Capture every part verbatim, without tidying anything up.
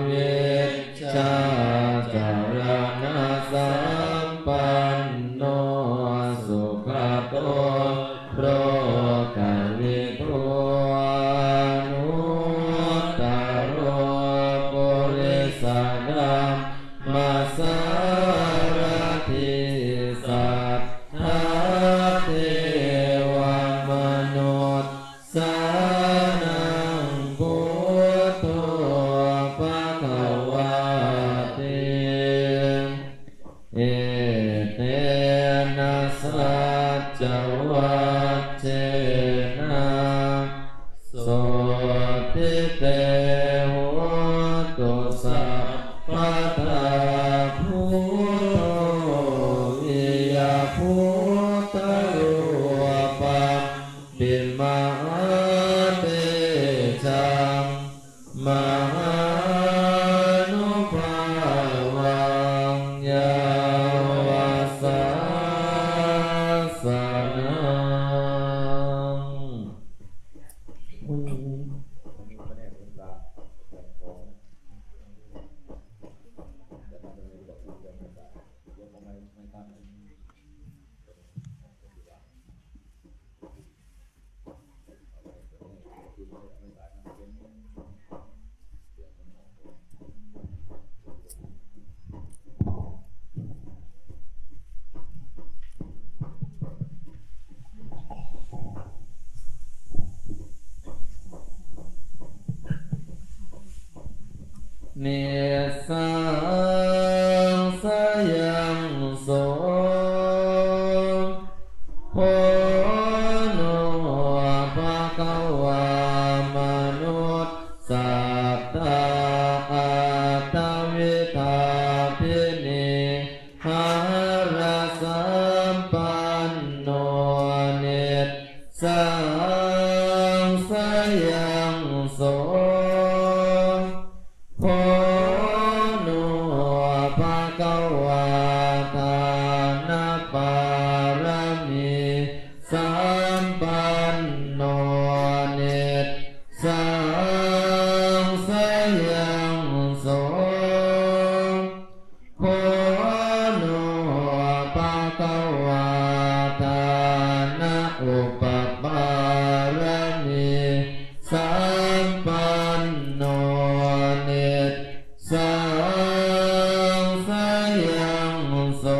vijjācaraṇasampanno sugato lokavidū anuttaro purisadammasārathi satthā devamanus- sānaṃ buddho bhagavāti. Etena saccavajjena sotthi te hotu sabbadā. Buddho viya buddharūpaṃ pi mahātejaṃ mahānubhāvaṃ yāva sāsanaṃ. Nissaṃsayaṃ so kho no bhagavā manussatā aṭṭhavītā bhinī hārasampanno nissaṃsayaṃ so kho no bhagavā dānapāramī sampanno nissaṃsayaṃ so kho no bhagavā dāna upapāramī sampanno nissaṃsayaṃ so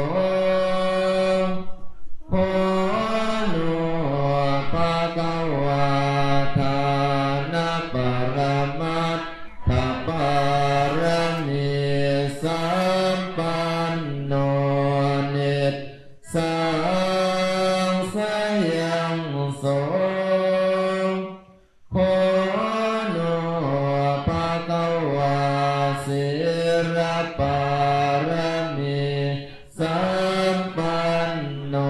kho no bhagavā dāna paramatthapāramī sampanno nissaṃsayaṃ so kho no bhagavā sīlapāramī sampanno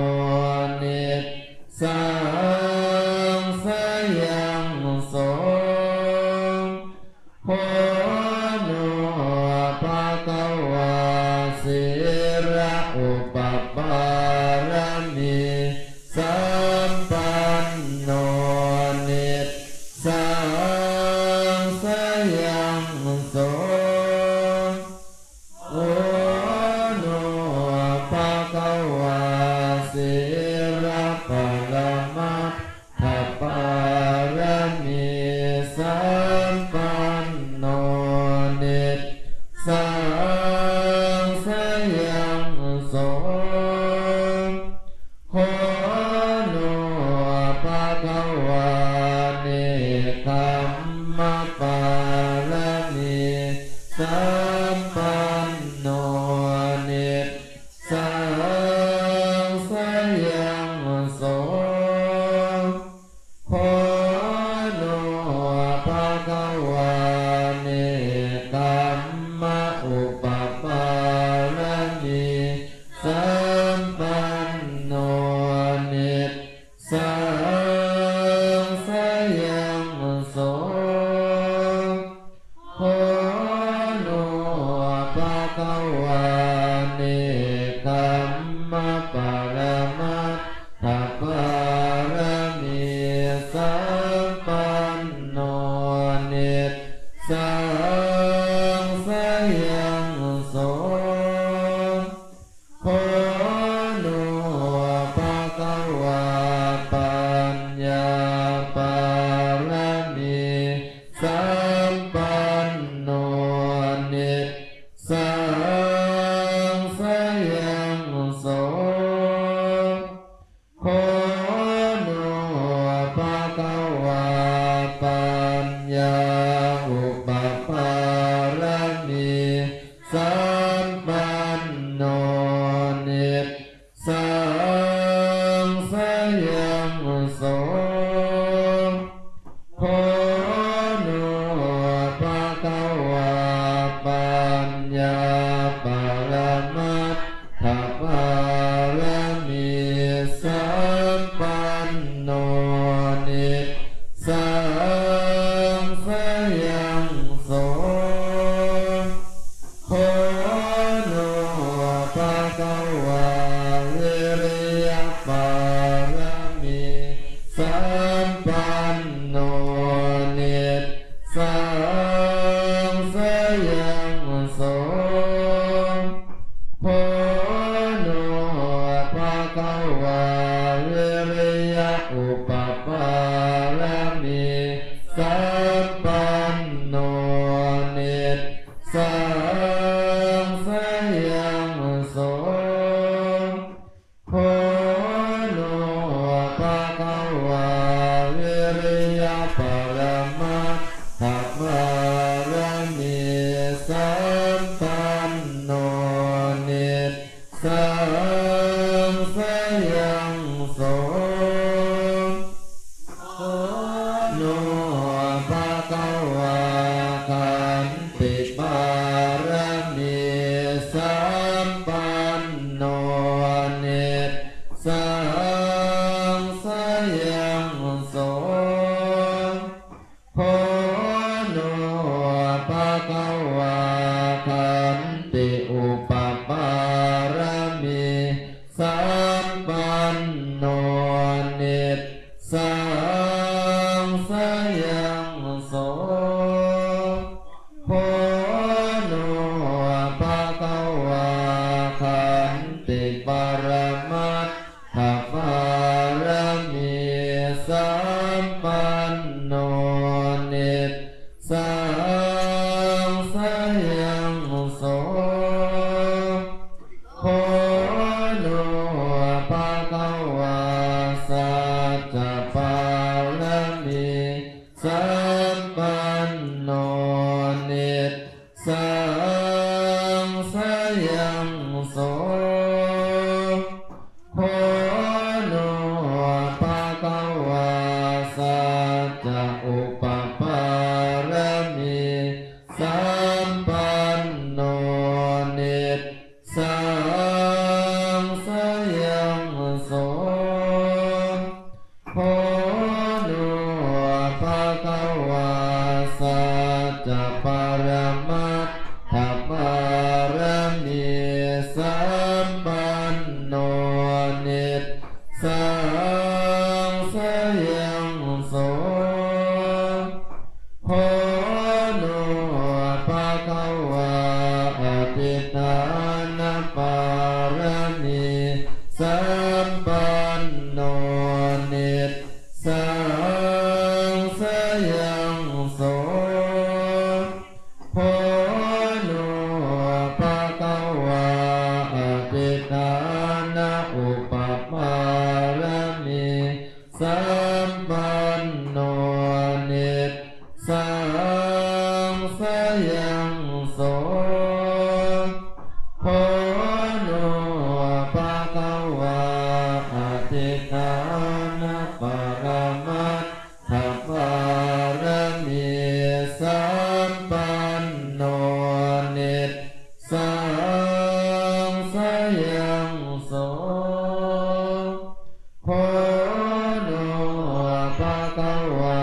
nissaṃsayaṃ so kho no bhagavā sīla upapāramī sampanno nissaṃsayaṃ so kho no bhagavā sīla paramattha pāramī sampanno yaṃ so. Kho no bhagavā paññāpāramī sampanno nissāṃsayaṃ so. Kho no bhagavā paññā upapāramī sampanno nissāṃsayaṃ so. Kho no bhagavā paññā paramatthapāramī sampanno nissāṃsayaṃ so. Kho no bhagavā viriyapāramī sampanno nissāṃsayaṃ so. Kho no bhagavā viriyaupapāramī sampanno nissāṃsayaṃ so. Kho no bhagavā viriyaparamatthapāramī sampanno nissāṃsayaṃ so. Kho no bhagavā khanti-pāramī sampanno nissāṃsayaṃ so. Kho no bhagavā khanti-upapāramī sampanno nissāṃsayaṃ so. Kho no bhagavā khanti-paramattha- thapāramī sampanno nissāṃsayaṃ so. Kho no bhagavā saccapāramī sampanno nissāṃsayaṃ so. Kho no bhagavā sacca-upapāramī sampanno nissāṃsayaṃ so. Kho no bhagavā saccaparamatthapāramī sampanno nissāṃsayaṃ so. Kho no bhagavā adhiṭṭhānapāramī sampanno nissāṃsayaṃ so. Kho no bhagavā adhiṭṭhāna-upapāramī sampanno nissāṃsayaṃ so. Kho no bhagavā adhiṭṭhānaparamatthapāramī sampanno nissāṃsayaṃ so. Kho no bhagavā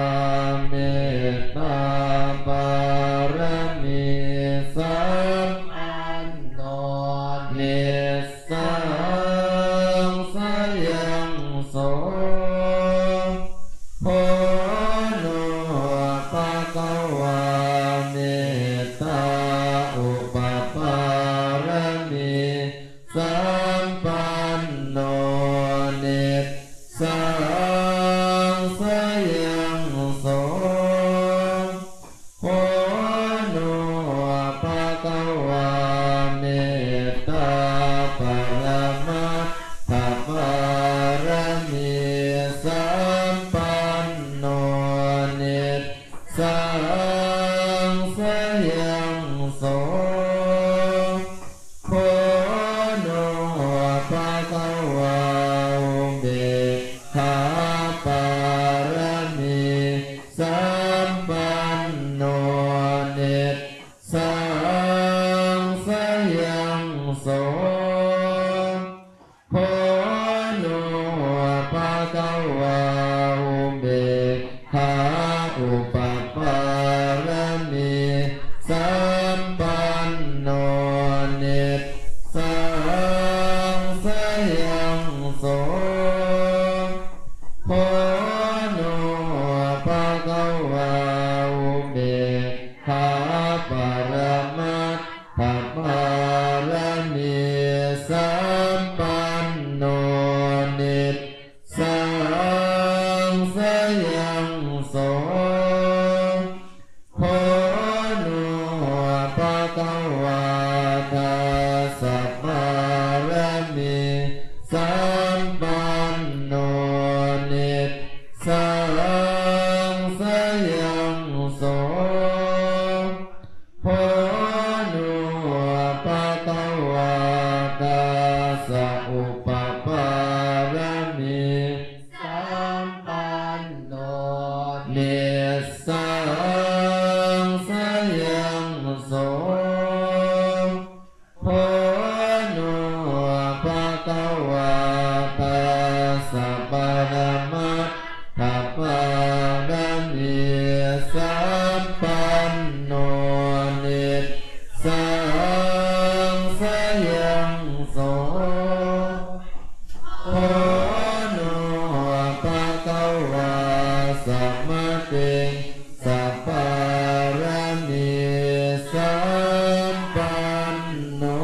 mettāpāramī sayaṃ so. Kho no bhagavā upekkhāpāramī sampanno nissaṃsayaṃ so. Kho no bhagavā upekkhāupapāramī sampanno nissaṃsayaṃ so. Kho no bhagavā upekkhāparamat thapāramī sampanno nissaṃsayaṃ so. Kho no bhagavā dasapāramī sampanno nissaṃsayaṃ so. Kho no bhagavā dasa upapāramī sampanno nissaṃsayaṃ so. Kho no bhagavā dasa paramatthapāramī sampanno nissaṃsayaṃ so. Kho no bhagavā samatiṃsa pāramī sampanno.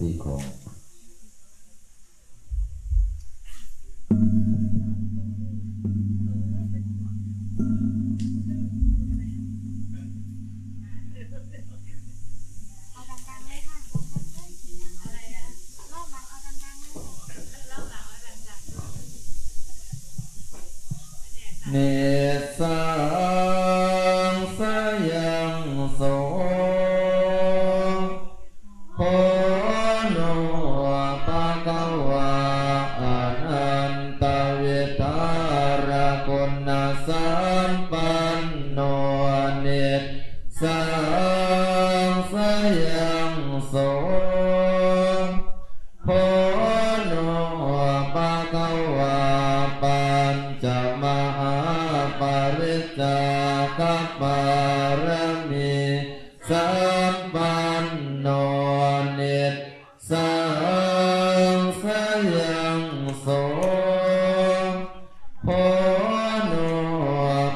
ตีของ เอาดังๆเลยค่ะ ดังๆเลย อะไรอะ รอบหลังเอาดังๆเลย รอบหลังเอาดังๆ Nissaṃsayaṃ so. Kho no bhagavā anantavidhāraguṇasampanno nissaṃsayaṃ so. Kho no bhagavā pañcamahāpariccāgapāramī sampanno nissaṃsayaṃ so. Kho no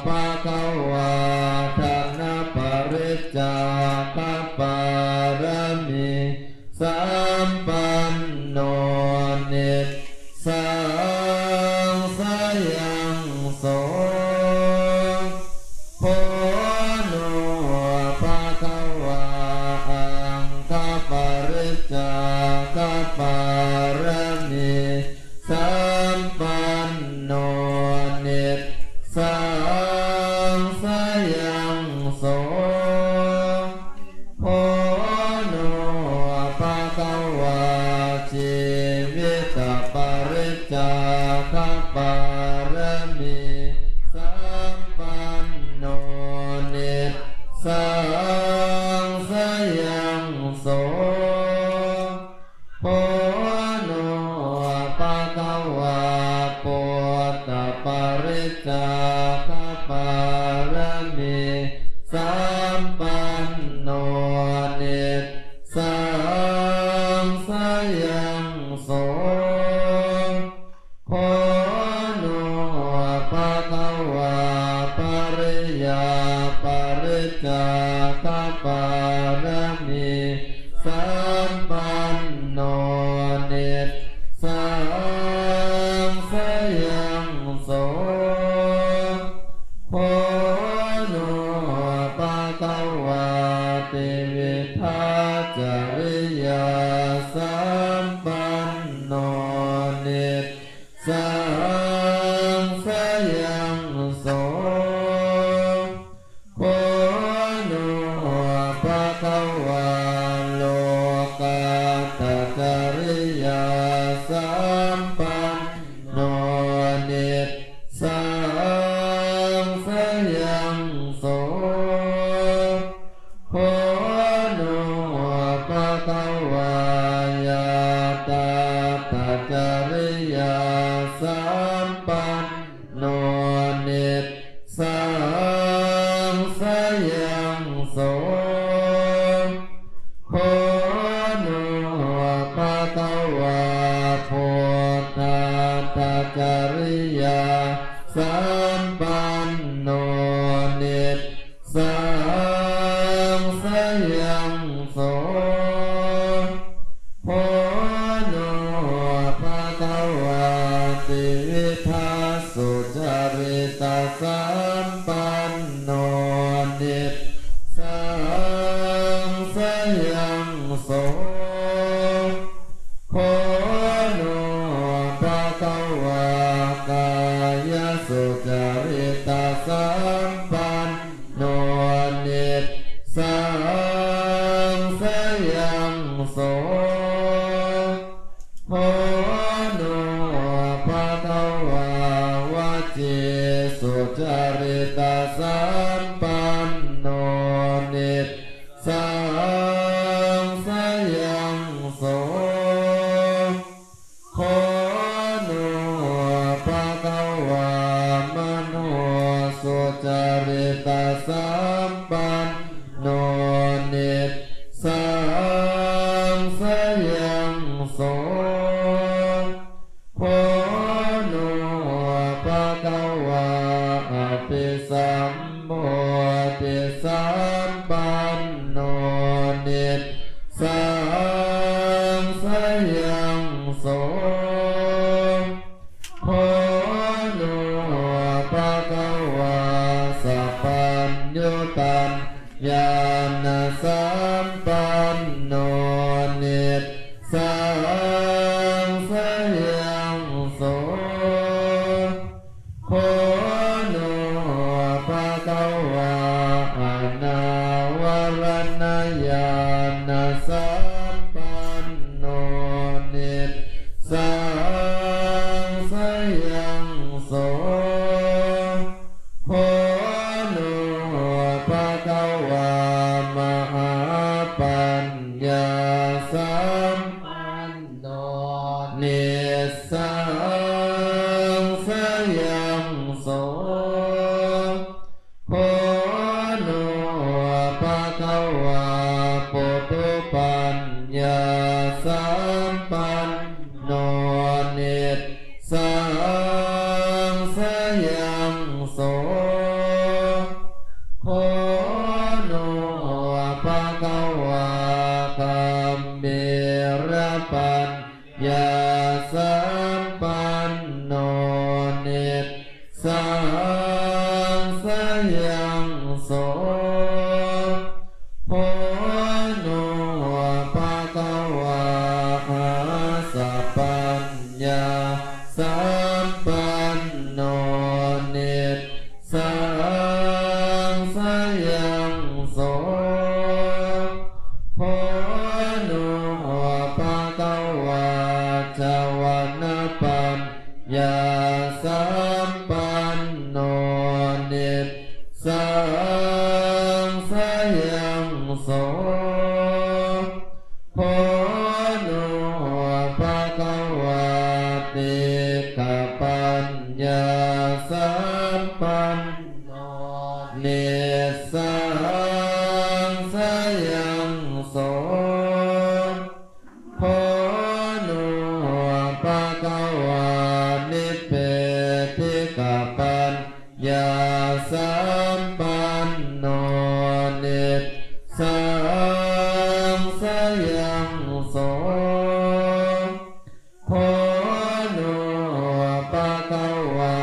bhagavā dhanapariccāgapāramī sampanno nissaṃsayaṃ so. Kho no bhagavā aṅgapariccāgapāramī sampanno nissaṃsayaṃ so. Kho no bhagavā jīvitapariccāgapāramī sampanno nissaṃsayaṃ so. Kho no bhagavā buddhapariccāgapāramī sampanno nissaṃsayaṃ so. Kho no bhagavā pariyāpariccāgapāramī sampanno nissaṃsayaṃ so. Kho no bhagavā tividhācariyāsampanno saṃsayaṃ so. Kho no bhagavā lokāṭṭhacariyasampanno nissāṃsayaṃ so. Kho no bhagavā ñātakacariyasampanno nissāṃsayaṃ so. Kho no bhagavā buddhāṭṭhacariyasampanno nissāṃsayaṃ so. Kho no bhagavā tividhasucaritasampanno nissāṃsayaṃ so. Kho no bhagavā kāyasucaritasampanno nissāṃsayaṃ so. Kho no bhagavā vacīsucaritasampanno nissāṃsayaṃ so. Kho no bhagavā manosucaritasampanno nissāṃsayaṃ so. Kho no bhagavā abhisambodhisampanno nissāṃsayaṃ so. Kho no bhagavā sabbaññutaññāṇasampanno nissāṃsayaṃ so. Kho no bhagavā anāvaraṇañāṇasampanno nissāṃsayaṃ so. Kho no bhagavā mahāpaññāsampanno nissāṃsayaṃ so. Kho no bhagavā puthūpaññāsampanno nissāṃsayaṃ so. Kho no bhagavā gambhīrapaññāsampanno nissāṃsayaṃ so. Kho no bhagavā āsapaññāsampanno nissāṃsayaṃ so. Kho no bhagavā javanapaññāsampanno nissāṃsayaṃ so. Kho no bhagavā tīkhapaññāsampanno nissāṃsayaṃ so. Kho no bhagavā nibbindikapaññāsampanno nissāṃsayaṃ so. Kho no bhagavā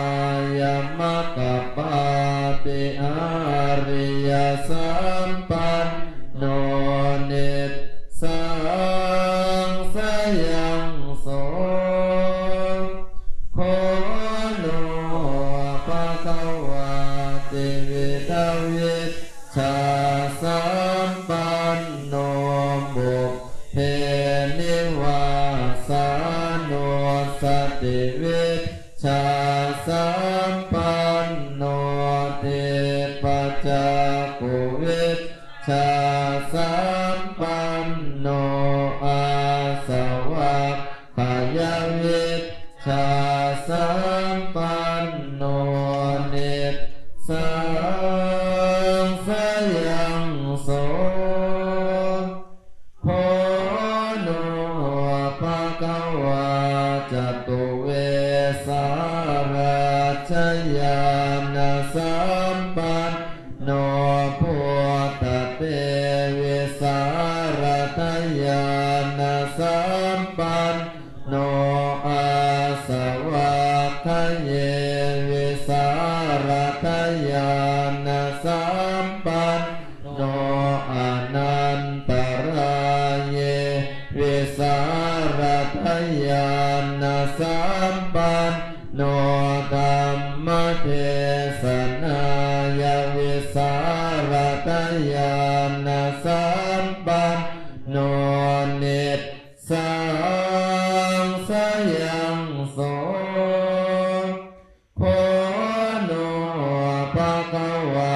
vijjāsampanno ditvacakkhuvijjāsampanno āsavakkhayavic jāsampanno nissangsayaṃ so pho no bhagavā catuvesāraddhañāṇasampanno buddhatevi sāraddhañāṇasampan no āsavakkhayevi sāraddhañāṇasampanno anantarāyevi sāraddhañāṇasampanno dhammadesanāya visāraddhañāṇasampanno nis sangsayaṃ so pho no bhagavā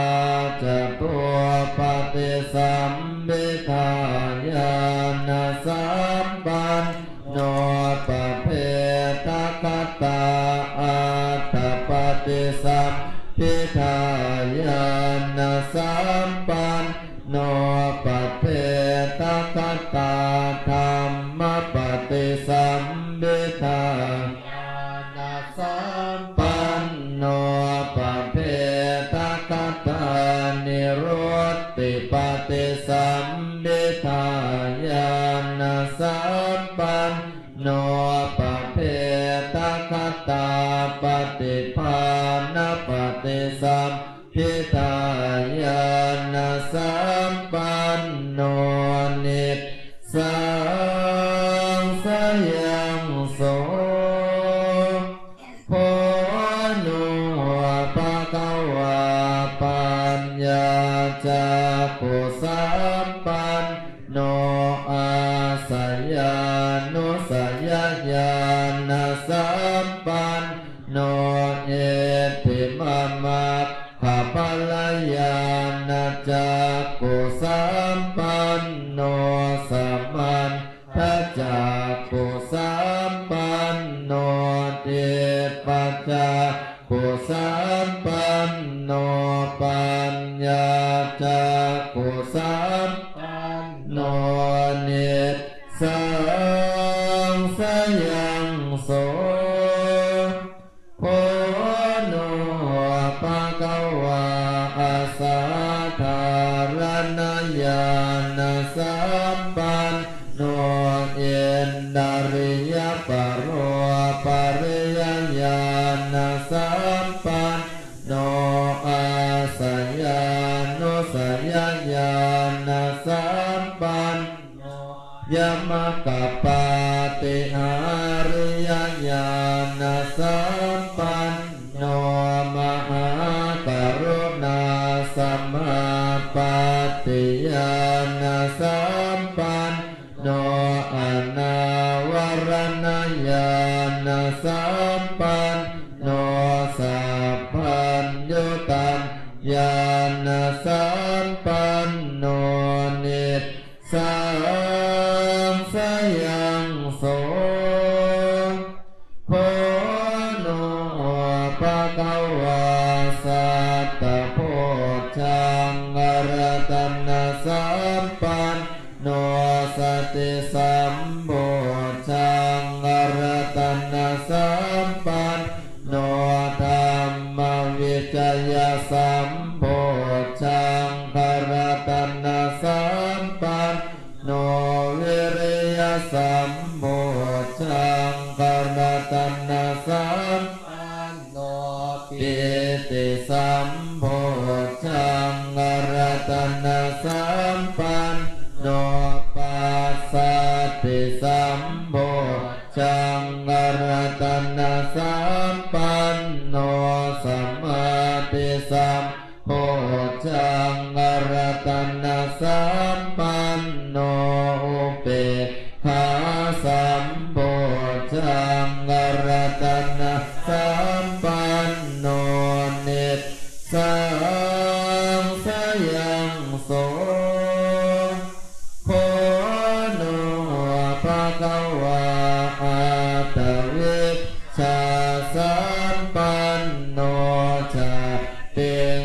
catuppaṭisampidāñāṇasampanno pabhedakatā aṭṭhapaṭisampidāñāṇasampan no pabhedakatā dhammapaṭisampidāñāṇasampanno pabhedakatā niruttipaṭisampidāñāṇasampan no pabhedakatā paṭibhāṇapaṭisampidāñāṇasampanno nissangsayaṃ so pho no bhagavā paññācakkhusampanno āsayanusayañāṇasampanno iddhibamaggaphalāñāṇacakkhusam panno samantacakkhusam panno dibbacakkhu sampanno paññācakkhu sampanno nissangsayaṃ so pho no bhagavā asadhāraṇañāṇasampanno indriyaparopariyañāṇasampanno āsayanusayañāṇasampanno yamaggapāṭihāriyañāṇasampanno mahākaruṇāsamāpattiyāṇasampanno anāvaraṇañāṇasampanno sabbaññutañāṇasampanno nis sangsayaṃ so pho no bhagavā sattabojjhaṅgaratanasambhojjhaṅgaratanasam panno dhammavijayasamboddhaṅgaratanasam panno viriyasamboddhaṅgaratanasam panno pītisamboddhaṅgaratanasam panno passaddhisambod jhaṅgaratanasam panno samādhisambojjhaṅgaratanasam panno upekkhāsambojjhaṅgaratanasam ñāṇasampanno nissaṃsayaṃ so kho no bhagavā aṭṭhavijjāsampanno jātiṃ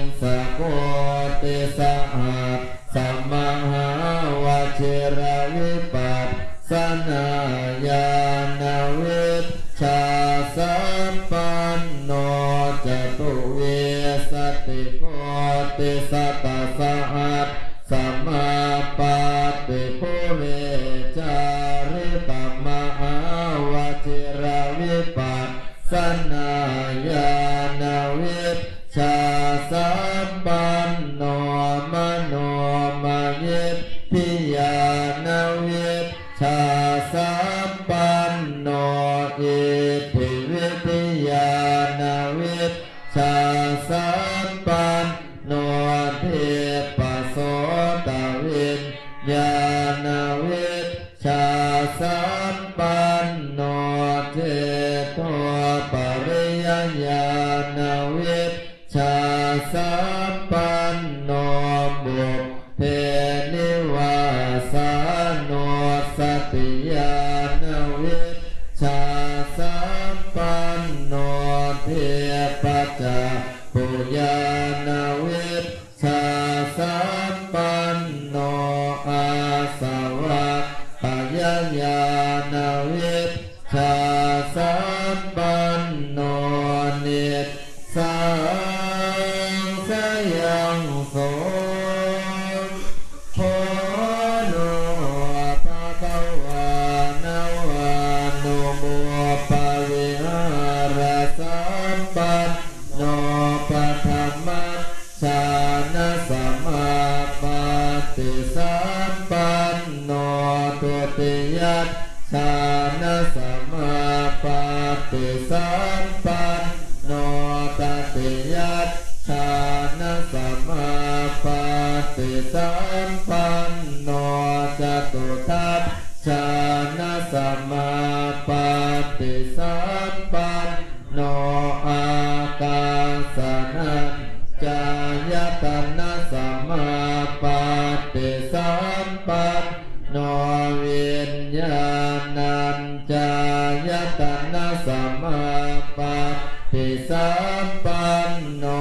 sakkoṭisahassamahavajiravipassanañāṇavijjāsampanno catuvīsatikoṭisatasahassamappaṭibhūvejātikamahāvajiravipassanañāṇavij jāsampanno manomayiṭṭhiñāṇavijjāsampanno iṭṭhivijiñāṇavijjāsampanno dibbasotaviññāṇavij jāsampanno cetovapariññāṇavijjāsampanno buddhenivāsānussatiñāṇavijjāsampanno dibbacakkhuñāṇavij jāsampanno āsavakkhayāñāṇavijjāsampanno nissaṃsayaṃ so kho no bhagavā navānubhāvavihārasampanno paṭhamajjhānasamāpattiyajjhānasamāpattisampanno tatiyajjhānasamāpattisampanno catutthajjhānasamāpattisampanno ākāsanañcāyatanasamāpattisampanno viññāṇañcāyatanasamāpattisampanno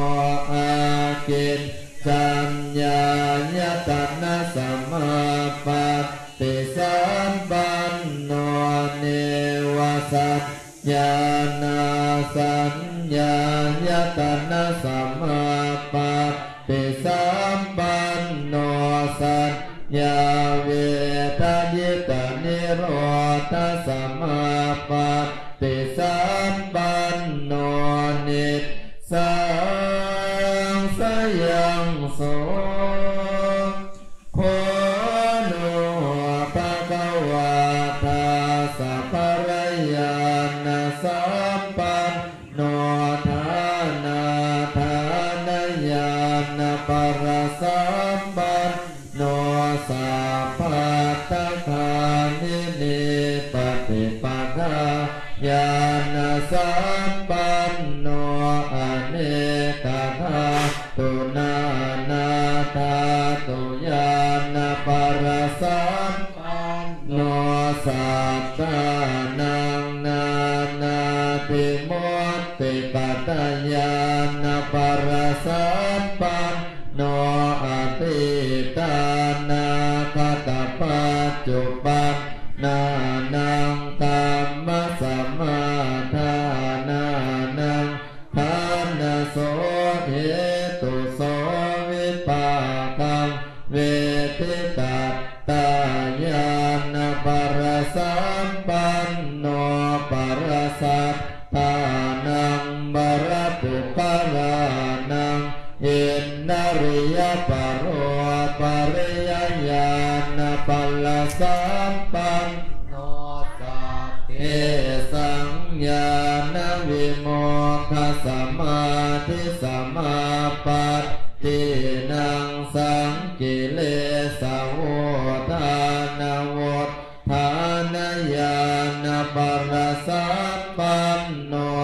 akiñ caññāyatanasamāpattisampanno nevasaññānasaññāyatanasamāpattisampanno saññāvedayitanirodhasamāpattisampanno nissaṃsayaṃ so kho no bhagavā dasabalañāṇasampanno dānādānañāṇapalasampanno sabbattha gāminī paṭipadā ñāṇasampanno anekadhātu nānādhātu ñāṇapalasampanno sattānaṃ nānābhimuttipadā ñāṇapalasampanno atītānāgatapaccuppan nānaṃ dhammasamādhānānaṃ ṭhānaso hetuso vipākaṃ veditabbañāṇapalasampanno palasattānaṃ balapuggalānaṃ indriyaparipallāñāṇapalasampanno sabbesaṃ ñāṇavimuttasamādhisamāpattinaṃ saṃkilesavotthānavot thānañāṇapalasampanno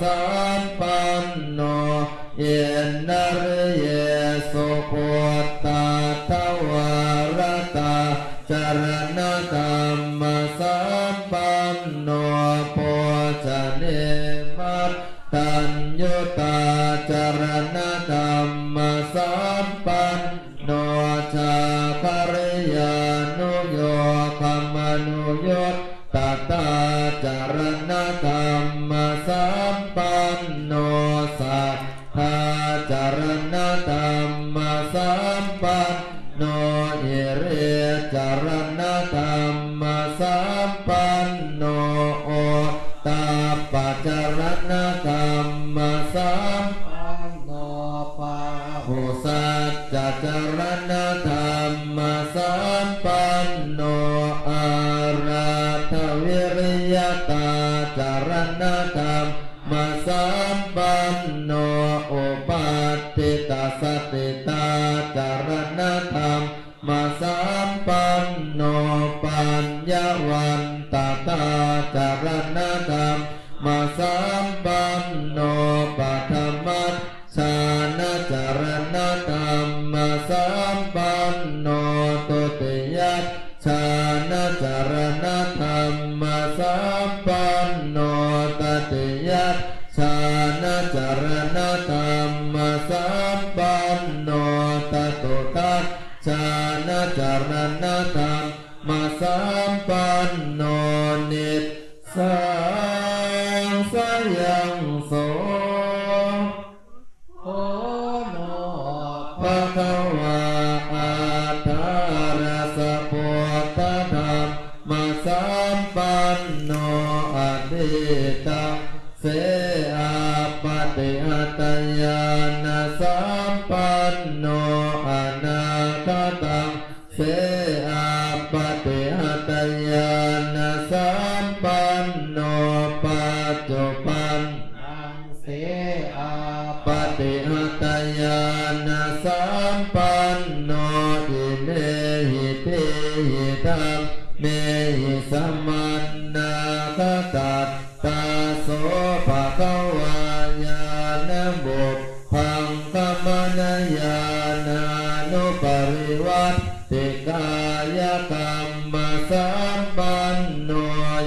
sampanno, indriyesu puttadvāragata caraṇadhammasampanno, pūjanīyamattaññutā caraṇadhammasampanno, jhākkhariyanuyogamanuyut tatā caraṇadhammasampanno, saddhā caraṇadhammasampanno, girīcaraṇadhammasampanno, ottapacaraṇadhammasampanno, bāhusaccacaranadhammasampanno, āraddhaviriyatacaranadhammasampanno, upaṭṭhitasatthitācaranadhammasampanno, paññavantatacaranadhammasampanno, paṭhama jhānacaraṇadhammasampanno, dutiyajjhānacaraṇadhammasampanno, tatiyajjhānacaraṇadhammasampanno, catutthajjhānacaraṇadhammasampanno, nissangsayaṃ so. Kho no bhagavā aṭṭhārasa-buddhadhammasampanno, atītavase appaṭihatañāṇasampanno, anāgata se appaṭihatañāṇasampanno, paccuppannaṃ se appaṭihatañāṇasampanno, imehi dihi dhammehi samannāgata ttā so bhagavā ñāṇabhubbangamaññāṇaparivajjitākāyakammasampanno,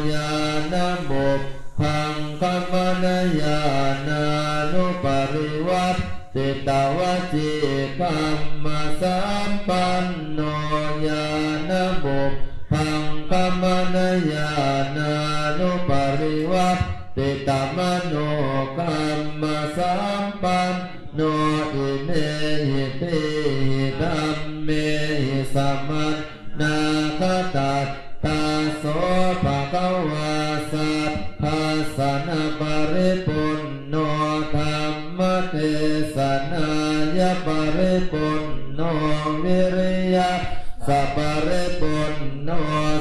ñāṇabhubbangamaññāṇānuparivajji tavacīkammasampanno, ñāṇabhubbangamaññāṇānuparivajjitamanokammasampanno, imehi dihi dhammehi saman nāgata ttā so bhagavā sabbasanaparipūrṇo, dhammadesanāya paripūrṇo, viriyasaparipūrṇo,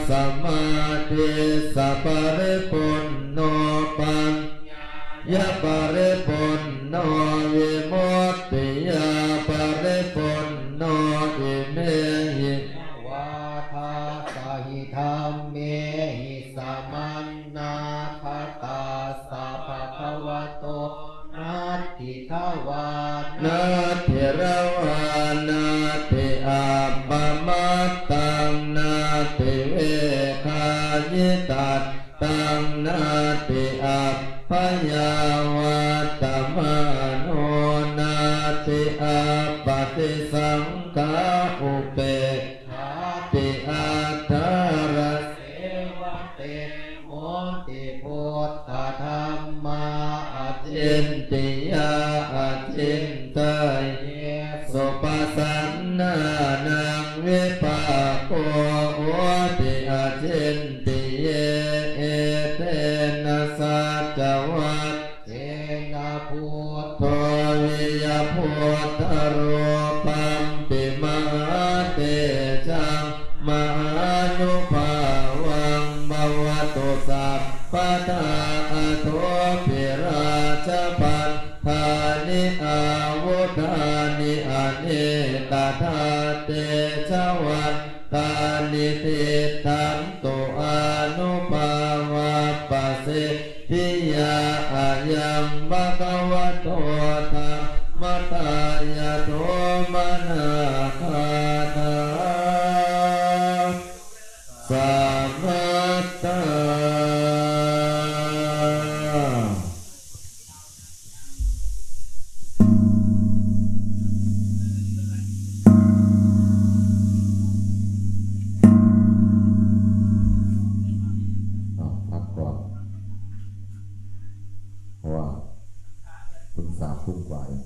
samādhissaparipūrṇo, paññā ya paripūrṇo, vimuttiyā paripūrṇo, imehi vādasahi dhammehi samannāgatassa bhagavato natthi dvā natthi ravā natthi appamattaṃ natthi veghāyi tat taṃ natthi appayāvattamāno natthi appaṭisaṅkhā upekkhāti attālaseva te honti buddhadhammā acintiyā acintayī supasannānaṃ vipāko hoti acintiye etena saccavajjena buddho viya buddharūpampi mahātejaṃ mahānubhāvaṃ bhavatu sabbadā athopi rājabhaṇ ḍāni āvudhāni anekadā tejavantāni tiṭṭhantu ānubhāvappasīdati Iyā ayaṃ bhagavato dhammadāyasomānā gāthā samattā. อ้าว พักก่อน เพราะว่าเพิ่งสามทุ่มกว่าเอง